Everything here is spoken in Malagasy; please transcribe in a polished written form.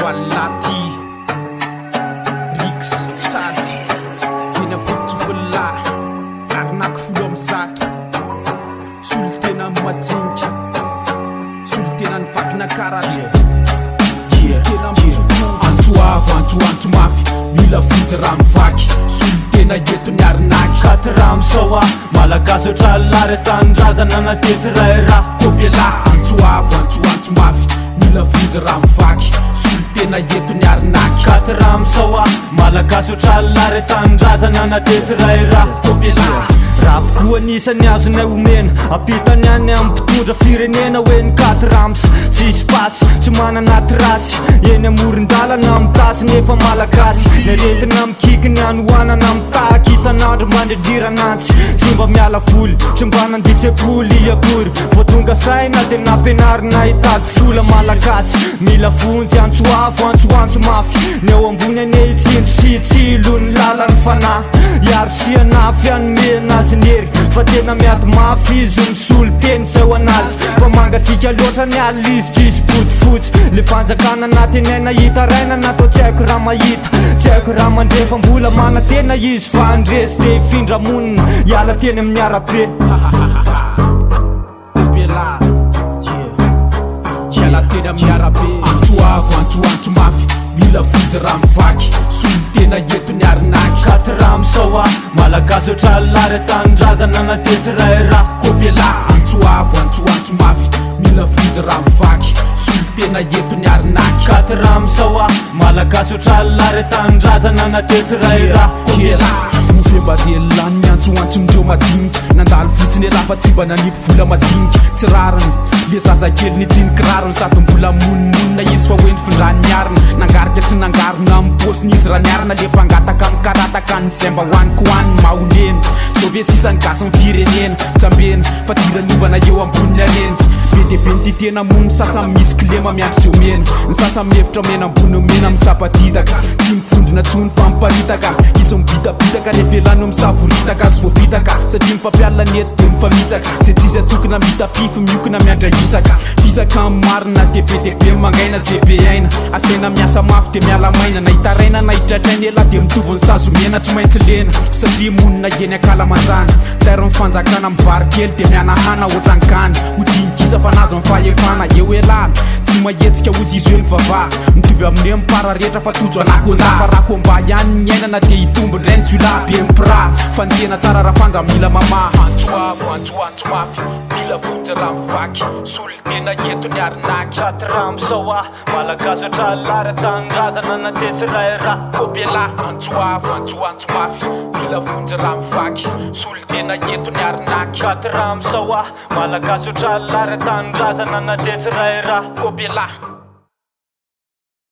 Wallah ty Rix Tady Eny Ampototsofolilahy Arnaque 110 Solontena madinika Solontena ny Vakinakaratra Solontena mitsokovy Antso avo antso antso mafy Mila vonjy raha mivaky Solontena eto ny arnaque Katy Ramsao a Malagasy otralary tanindrazana na tetsy ray raha Kobiala antso avo antso antso mafy Mila vonjy raha mivaky Solontena eto ny arnaque Katy Ramsao a Malagasy otralary tanindrazana na tetsy ray raha Kobiala Rap koa anisany azonay omena Ampitany any amin'ny mpitondra firenena hoe ny Katy Rams Tsisy pasy, tsy manana trasy Eny amoron-dalana mitasy nefa malagasy Ny aretina mikiky ny hanoanana mitaky Isan'andro mandridrirana antsy Tsy mba miala voly, tsy mba nandia sekoly akory Vao tonga saina de nampianarina hitady vola malagasy Mila vonjy antso avo, antso antso mafy Ny ao ambony anie hitsinjo sy hitsilo ny lalan'ny fanahy Hiaro sy hanafy hanome azy ny hery Fa tena miady mafy izy misolo teny izay ho anazy Fa mangatsiaka loatra ny alina izy tsisy bodofotsy Le fanjakana nantenaina hitaraina natao tsy haiko raha mahita Tsy haiko raha mandre fa mbola manantena izy fa handresy te hifindra monina hiala teny amin'ny arabe Kobiala Hiala teny amin'ny arabe Antso avo antso antso mafy Mila vonjy raha mivaky Solontena eto ny arnaque Katy Ramsao a Malagasy otralary tanindrazana na tetsy ray raha Kobiala antso avo antso antso mafy Mila vonjy raha mivaky Solontena eto ny arnaque Katy Ramsao a Malagasy otralary tanindrazana na tetsy ray raha Kobiala Mofembarelona ny antsoantsondreo madinika Nandalo fotsiny elahy fa tsy mba nanipy vola madinika Tsy rariny le zazakely nitsiny kirarony Sady mbola monimonina izy fa hoe nifindrany arina Nangarika sy nangarona amin'ny paosiny izy raha niarina Le mpangataka mikarataka ny zay mba hoaniko hoaniny mahonena Zao ve sisa ny gasin'ny firenena Jambena fa diranovana eo ambonin'ny harena Be dia be ny tia tena moa ny sasany misy kilema miandry zao mena Ny sasany mihevitra mena ambony mena misapatitaka Tsy mivondrona tsony fa miparitaka Izy mibitabitaka rehefa elany misavoritaka sy voafitaka Satria mifampialina ny eto dia mifamitsaka Zay tsisy atokona mitapify miokona miandra isaka Fisaka amin'ny marina dia be dia be mangaina zay be aina Asaina miasa mafy dia miala maina Na hitaraina na hitratraina ela dia mitovy ny sazy omena Tsy maintsy lena satria monina eny ankalamanjana Tairon'ny fanjakana mivary kely dia mihanahana ohatran'ny gana Ho dinikisa fa nazy ny fahefana eo elah Tsy mahetsika ozy izy hoe mivavaha Mitovy amin'ny hoe mipararetra fa tojo anakonda Fa raha combat ihany ny iainana dia hitombo indray ny jiolahy be mipiraha Fa ny tena tsara raha fanja mila mamaha Antso avo antso antso mafy mila vonjy raha mivaky Solontena eto ny arnaque Katy Ramsao a Malagasy otralary tanindrazana na tetsy ray raha Kobiala antso avo antso antso mafy mila vonjy raha mivaky Solontena eto ny arnaque Katy Ramsao a Malagasy otralary tanindrazana na tetsy ray raha Kobiala.